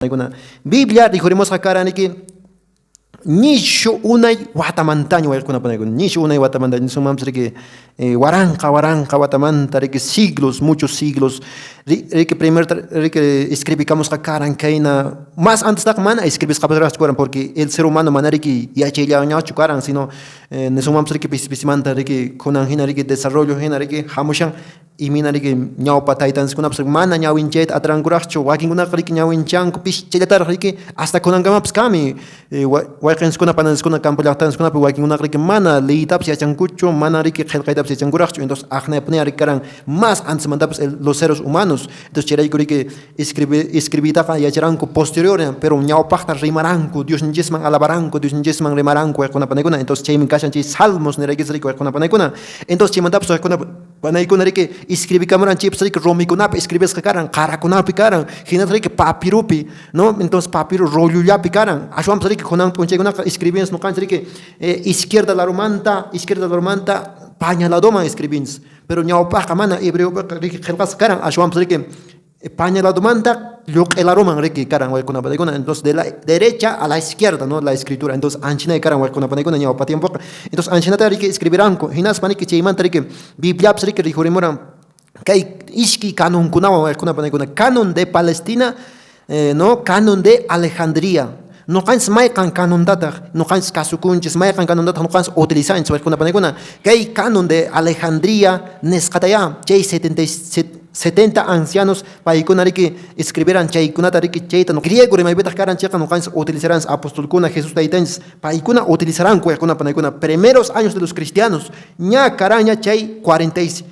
Paykuna Biblia rikhurimusqa karan riki nishu unay watamantaña wayqikuna panaykuna nishu unay watamanta nisunmanpis riki waranqa waranqa watamanta riki siglos muchos siglos riki primerta riki escribikamusqa karan kayna mas antestaqa mana escribisqapasraqchu karan porque el ser humano mana riki yachayllañachu karan sino nisunmanpis riki pisi pisimanta riki kunan hina riki desarrollo hina riki hamushan. Imina riki ñawpa taytanchiskunapas mana ñawinchayta atirankuraqchu, wakinkunaqa riki ñawinchanku pishillataraq riki hasta kunankamapas kanmi wayqinchiskuna pananchiskuna campo llaqtanchiskunapi wakinkunaqa riki mana liyitapas yachankuchu, mana riki qillqaytapas yachankuraqchu, entonces aqnaypuniya riki karan más antesmantapas los seres humanos, entonces chayrayku riki escribiytaqa yacharanku posterior pero ñawpaqta rimaranku Diosninchisman alabaranku Diosninchisman rimaranku wayqikuna panaykuna, entonces chaymi kashan chay salmos niraykichis riki wayqikuna panaykuna, entonces chaymantapas wayqikuna Panaykuna riki escribikamuran chaypas riki rumikunapi escribisqa karan, qarakunapi karan, hinataq riki papirupi, no? Entonces papiro rollollapi karan. Ashwanpas riki kunan p'unchaykunaqa escribinchis noqanchis riki izquierda larumanta, izquierda larumanta paña ladoman escribinchis. Pero ñawpaqqa mana hebreopiqa riki qhelqasqa karan, ashwanpas riki paña ladomanta lluq'i laruman riki karan wayquna panaykuna. Entonces de la derecha a la izquierda, no, la escritura. Entonces anchinay karan wayquna panaykuna ñawpa tiempoqa. Entonces anchinata riki escribiranku. Hinaspa riki chaymanta riki Bibliapas riki rikhurimuran kay iskay canonkunawan wayquna panaykuna. Canon de Palestina, no, canon de Alejandría. Noqanchis mayqan canontataq noqanchis kasukunchis, mayqan canontataq noqanchis utilizanchis wayquna panaykuna. Kay canon de Alejandría nisqatayá chay 70 ancianos paykuna riki escribiran chaykunata riki chayta griego rimaypitaq karan chayqa noqanchis utilizaranchis apostolkuna Jesús taytanchis paykuna utilizaranku wayquna panaykuna primeros años de los cristianos ña karanña chay 46,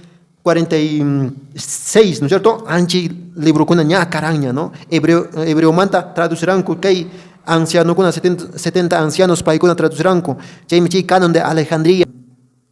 ¿no es cierto? Anchi librokuna ña karanña, ¿no? Hebreo, hebreomanta traduciranku kay ancianokuna 70 ancianos paykuna traduciranku. Chaymi chay canon de Alejandría.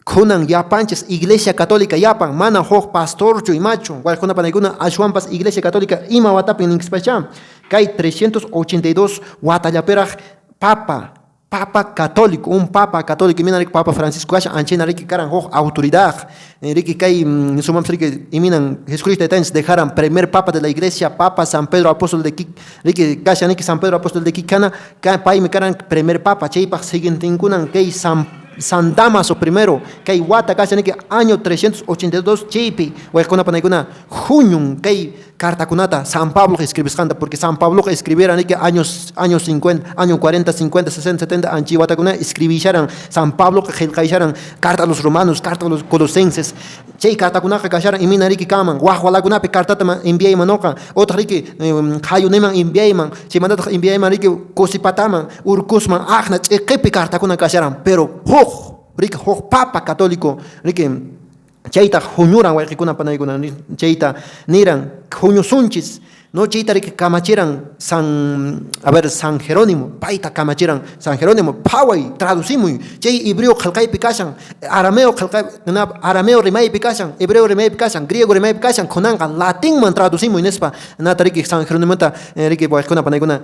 Kunan yapanchis Iglesia Católica yapan, mana huk pastorchu imachu, wayquna panaykuna ashwanpas Iglesia Católica ima watapin ninkispachá. Kay 382 watallapiraq papa Papa católico, un papa católico, imina riki Papa Francisco kashan, anchayna riki karan huk autoridad, riki kay nisunmanpas riki iminan Jesucristo taytanchis dejaran primer papa de la iglesia, Papa San Pedro apóstol de Kik, riki kashan riki San Pedro apóstol de Kikana, paymi karan primer papa, chaypaq siguientinkunan kay San San Damaso primero, kay wata kashan riki año 382 chaypi wayqikuna panaykuna huñun kay cartakunata San Pabloq escribisqanta, porque San Pabloqa escribiran riki años años 50, año 40, 50, 60, 70 anchi watakuna escribisharan San Pabloqa qillqaysharan carta a los romanos, carta a los colosenses. Chay cartakunaqa kasharan imina riki kanman, waq walakunapi cartata enviayman noqa, otaq riki qayuniman enviayman, chaymantataq enviayman riki Cosipataman, Urcusman, aqna ch'iqipi cartakuna kasharan, pero huk riki huk papa católico riki Chayta huñuran wayqikuna panaykuna, chayta niran huñusunchis, no chayta riki kamachiran San, a ver, San Jerónimo, payta kamachiran San Jerónimo, phaway, traducimuy, chay hebreo qhelqaypi kashan, arameo qhelqay, arameo rimaypi kashan, hebreo rimaypi kashan, griego rimaypi kashan, kunanqa latinman traducimuy nispa, nata riki San Jerónimota riki wayqikuna panaykuna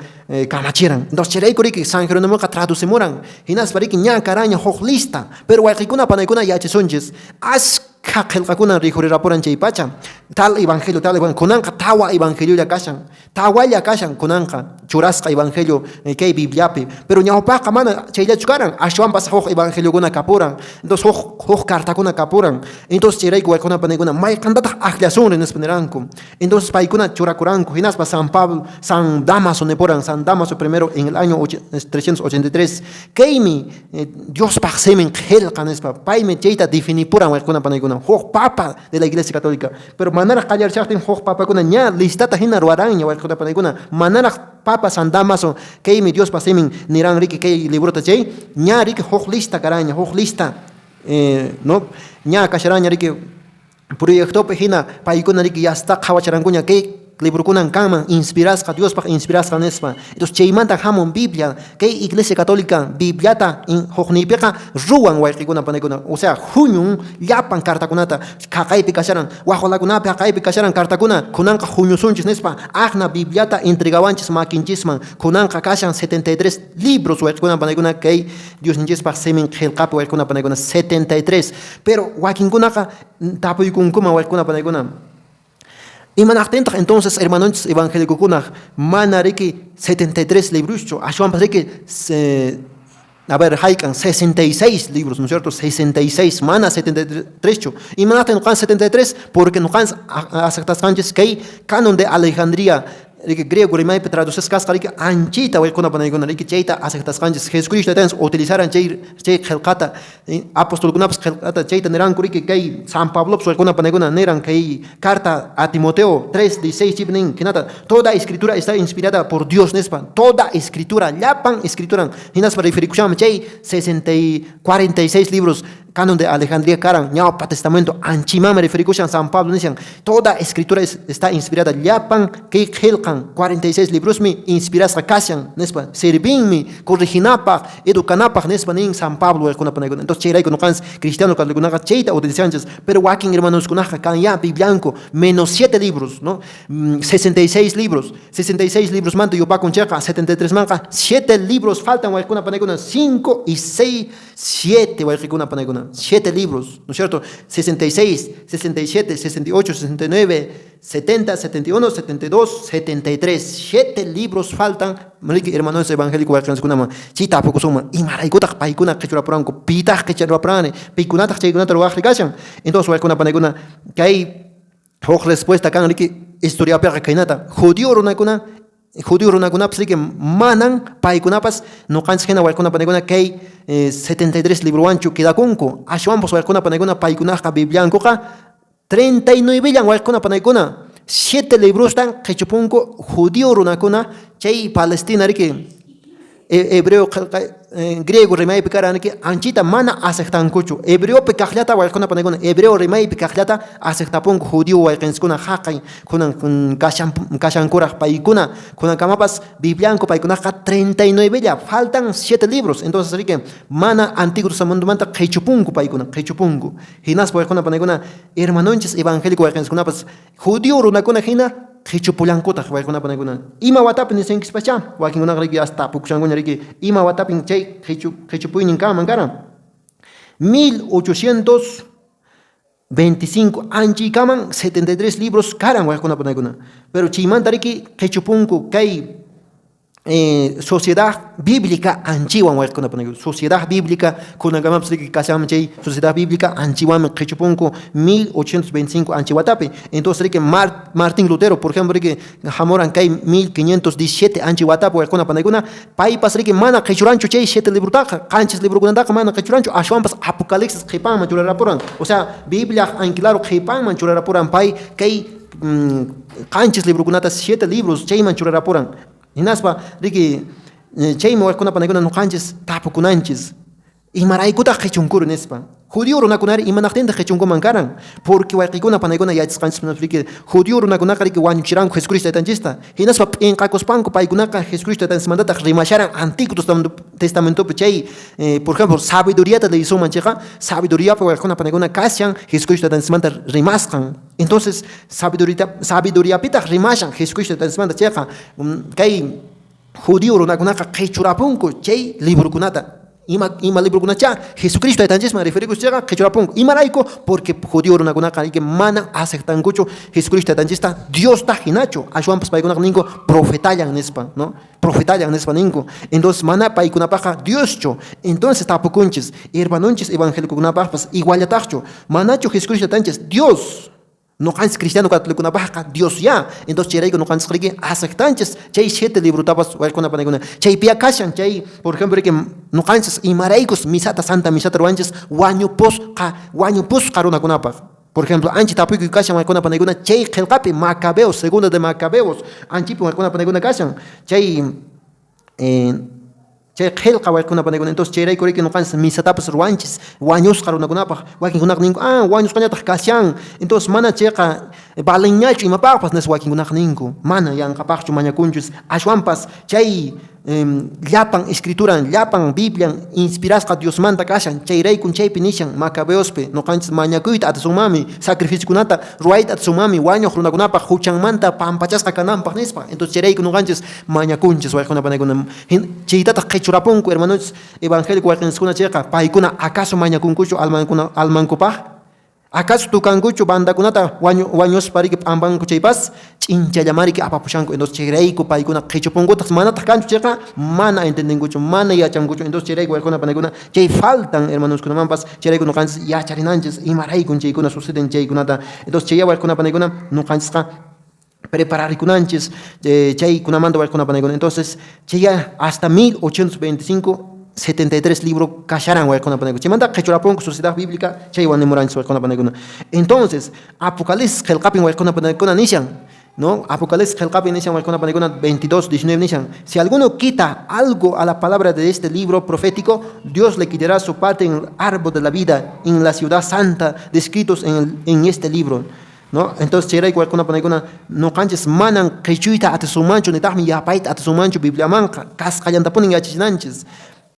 kamachiran. Entonces chayrayku riki San Jerónimoqa traducimuran, hinaspa riki ña karaña huk lista, pero wayqikuna panaykuna yachasunchis, askha qhelqakunan rikhurirapuran chay pacha, tal evangelio, tal evangelio, kunanqa tawa evangeliolla kashan, tawalla kashan kunanqa churasqa evangelio kay Bibliapi, pero ñawpaqqa mana chayllachu karan, ashwanpas huk evangeliokuna kapuran, entonces huk huk cartakuna kapuran, entonces chayrayku wayqikuna panaykuna mayqantataq akllasunri nispa niranku. Entonces paykuna churakuranku, hinaspa San Pablo, San Damaso nipuran, San Damaso primero en el año 383, kaymi Diospaq simin qhelqa nispa, paymi chayta definipuran wayqikuna panaykuna, huk papa de la Iglesia Católica, pero manaraq qallarishaqtin huk papakuna ña listata hina ruwaranña wayqikuna panaykuna, manaraq papa San Damaso kaymi Diospa simin niran riki kay librota chay, ña riki huk lista karanña, huk lista, no, ña kasharanña riki Proyectopi hina paykuna riki yasta qhawacharankuña kay librokunan kanman inspirasqa, Diospaq inspirasqa nispa. Entonces chaymanta hamun Biblia, kay Iglesia Católica Bibliata hukniypiqa ruwan wayqikuna panaykuna, o sea, huñun llapan cartakunata, haqaypi kasharan, waqwalakunapi haqaypi kasharan cartakuna, kunanqa huñusunchis nispa, aqna Bibliata entregawanchis makinchisman, kunanqa kashan 73 libros wayqikuna panaykuna kay Diosninchispaq simin qhelqapi wayqikuna panaykuna 73. Pero wakinkunaqa tapuykunkuman wayqikuna panaykuna. Imanaqtintaq entonces hermanonchis evangélicokunaq mana riki 73 libroschu, ashwanpas riki a ver, hayk'an 66 libros, ¿no es cierto? 66, mana 73chu. Imanaqtin nuqanchis 73? Porque nuqanchis aceptasqanchis kay canon de Alejandría, riki griego rimaypi traducisqa kasqa riki anchita wayquna panaykuna riki chayta aceptasqanchis. Jesucristo taytanchis utilizaran chay qillqata, apostolkunapas qillqata chayta niranku riki kay San Pablopas wayquna panaykuna niran kay carta a Timoteo 3:16 chaypi nin hinata toda escritura está inspirada por Dios nispa, toda escritura, llapan escrituran hinaspa referikushanmi chay 46 libros canon de Alejandría karan ñawpa testamento anchimanmi referikushan San Pablo nishan toda escritura está inspirada llapan kay qillqan 46 librosmi inspirasqa kashan nispa servinmi corriginapaq educanapaq nispa nin San Pablo wayquna panaykuna. Entonces chayrayku nuqanchis cristiano católicokunaqa chayta utilizanchis, pero wakin hermanoskunaqa kan ya Biblianku menos 7 libros, ¿no? 66 libros, 66 libros manta yupakun chayqa 73 manqa 7 libros faltan wayquna panaykuna, 5 y 6, 7 wayqikuna panaykuna, 7 libros, ¿no es cierto? 66, 67, 68, 69, 70, 71, 72, 73, 7 libros faltan, hermanos evangélicos wayqinchikkunaman chay tapukusunman imaraykutaq paykuna qichurapuranku, pitaq qichurapurani, pikunataq chaykunata ruwaqri kashan. Entonces wayquna panaykuna kay huk respuesta kan riki historiapiqa kaynata judío runakuna, judío runakunapas riki manan paykunapas nuqanchis hina wayquna panaykuna kay 73 librowanchu quedakunku, ashwanpas wayquna panaykuna paykunaqa Bibliankuqa 39 llan wayquna panaykuna, 7 librostan qichupunku judío runakuna chay Palestina riki hebreo griego rimaypi karan riki anchita mana aceptankuchu, hebreopi kaqllata wayquna panaykuna hebreo rimaypi kaqllata aceptapunku judío wayqinchikuna haqay kunan kashankuraq paykuna kunankamapas Biblianku paykunaqa 39 lla faltan 7 libros. Entonces riki mana Antiguo Testamentomanta qichupunku paykuna qichupunku. Hinaspa wayquna panaykuna hermanonchis evangélico wayqinchikkunapas judío runakuna hina qichupullankutaq wayquna panaykuna. Ima watapi nisunkispachá wakinkunaqa riki hasta tapukushankuña riki ima watapin chay qichupuynin kanman karan 1825 anchiykaman 73 libros karan wayquna panaykuna, pero chaymanta riki qichupunku kay Sociedad Bíblica anchiwan wayquna panaykuna, Sociedad Bíblica kunankamapas riki kashanmi chay Sociedad Bíblica anchiwanmi qichupunku 1825 anchi watapi. Entonces riki Martín Lutero, por ejemplo, riki hamuran kay 1517 anchi watapi wayquna panaykuna, paypas riki mana qichuranchu chay 7 librotaqa, qanchis librokunataqa mana qichuranchu, ashwanpas Apocalipsis qhipanman churarapuran, o sea Biblia anquilaru qhipanman churarapuran pay kay qanchis librokunata 7 libros chayman churarapuran. Hinaspa riki chaymi wayquna panaykuna nuqanchis tapukunanchis imaraykutaq qichunkuru nispa. Judío runakunari imanaqtintaq qichunkuman karan? Porque wayqikuna panaykuna yachasqanchis riki judío runakunaqa riki wañuchiranku Jesucristo taytanchista. Hinaspa p'inqakuspanku paykunaqa Jesucristo taytanchismantataq rimasharan Antiguo Testamentopi chay por ejemplo sabiduriata leyisunman chayqa sabiduriapi wayqikuna panaykuna kashan Jesucristo taytanchismanta rimasqan. Entonces sabiduriapitaq rimashan Jesucristo taytanchismanta chayqa kay judío runakunaqa qichurapunku chay librokunata. Ima librokunacha Jesucristo taytanchisman referikus chayqa qichurapunku. Imarayku? Porque judío runakunaqa riki mana aceptankuchu Jesucristo taytanchista Diosta hinachu, ashwanpas paykunaqa ninku profetallan nispa, ¿no? Profetallan nispa ninku. Entonces mana paykunapaqqa Dioschu. Entonces tapukunchis hermanonchis evangélicokunapaqpas iguallataqchu, manachu Jesucristo taytanchis Dios? Nuqanchis cristiano católicokunapaqqa Dios ya. Entonces chayrayku nuqanchis riki aceptanchis chay 7 librotapas wayquna panaykuna. Chaypiya kashan chay, por ejemplo, riki nuqanchis imaraykus misata santa misata ruwanchis wañupusqa runakunapaq. Por ejemplo, anchi tapuykuy kashan wayquna panaykuna chay qillqapi Macabeos, segunda de Macabeos, anchipi wayquna panaykuna kashan chay chay qillqa wayquna panaykuna. Entonces chayrayku riki nuqanchis misatapas ruwanchis wañusqa runakunapaq. Wakinkunaqa ninku, ah, wañusqañataq kashan. Entonces mana chayqa valinñachu imapaqpas nispa wakinkunaqa ninku. Mana yanqapaqchu mañakunchis. Ashwanpas chay llapan escrituran, llapan Biblian inspirasqa Diosmanta kashan. Chayraykun chaypi nishan Macabeospi nuqanchis mañakuyta atisunmanmi, sacrificiokunata ruwayta atisunmanmi wañuq runakunapaq huchanmanta pampachasqa kananpaq nispa. Entonces chayrayku nuqanchis mañakunchis wayquna panaykuna. Chaytataq qichurapunku hermanos evangélico wayqinchiskuna chayqa paykuna acaso mañakunkuchu almankupaq? Acaso tukankuchu bandakunata wañuspa riki p'ampanku chaypas? Ch'inchallama riki apapushanku. Entonces chayrayku paykuna qhichupunkutaq, manataq kanchu chayqa mana entendinkuchu, mana yachankuchu. Entonces chayrayku waykuna panaykuna chay faltan hermanoskunamanpas, chayrayku nuqanchis yacharinanchis imaraykun chaykuna suceden chaykunata. Entonces chay waykuna panaykuna nuqanchisqa prepararikunanchis chaykunamanta waykuna panaykuna. Entonces chaya hasta 1825 73 libro kasharan waykuna panaykuna. Chaymanta qhichurapunku Sociedad Bíblica chaywan nimuranchis waykuna panaykuna. Entonces Apocalipsis qillqapin waykuna panaykuna nishan, ¿no? Apocalipsis qillqapin nishan waykuna panaykuna 22:19 nishan: si alguno quita algo a la palabra de este libro profético, Dios le quitará su parte en el árbol de la vida, en la ciudad santa, descritos en este libro, ¿no? Entonces chayrayku waykuna panaykuna nuqanchis manan qichuyta atisunmanchu, nitaqmi yapayta atisunmanchu Bibliamanqa, kasqallantapunin yachachinanchis.